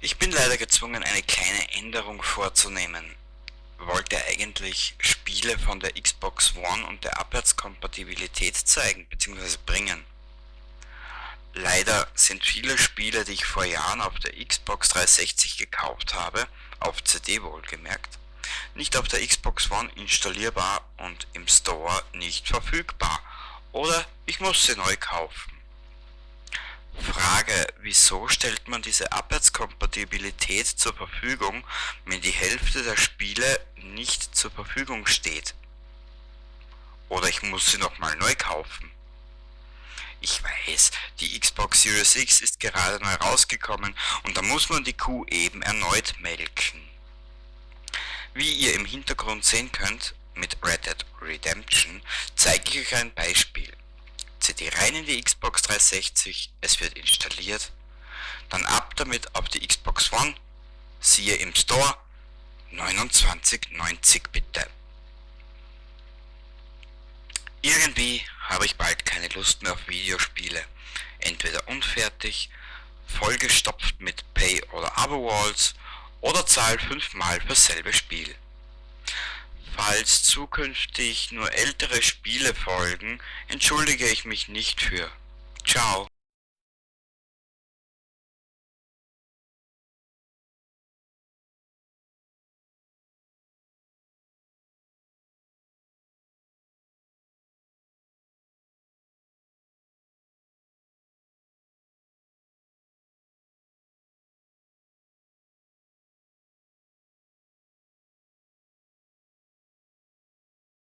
Ich bin leider gezwungen, eine kleine Änderung vorzunehmen. Wollte eigentlich Spiele von der Xbox One und der Abwärtskompatibilität zeigen bzw. bringen. Leider sind viele Spiele, die ich vor Jahren auf der Xbox 360 gekauft habe, auf CD wohlgemerkt, nicht auf der Xbox One installierbar und im Store nicht verfügbar oder ich muss sie neu kaufen. Frage: Wieso stellt man diese Abwärtskompatibilität zur Verfügung, wenn die Hälfte der Spiele nicht zur Verfügung steht? Oder ich muss sie nochmal neu kaufen. Ich weiß, die Xbox Series X ist gerade neu rausgekommen und da muss man die Kuh eben erneut melken. Wie ihr im Hintergrund sehen könnt, mit Red Dead Redemption zeige ich euch ein Beispiel. CD rein in die Xbox 360, es wird installiert, dann ab damit auf die Xbox One, siehe im Store, 29,90 bitte. Irgendwie habe ich bald keine Lust mehr auf Videospiele. Entweder unfertig, vollgestopft mit Pay- oder Abo-Walls oder zahl 5-mal fürs selbe Spiel. Falls zukünftig nur ältere Spiele folgen, entschuldige ich mich nicht für. Ciao.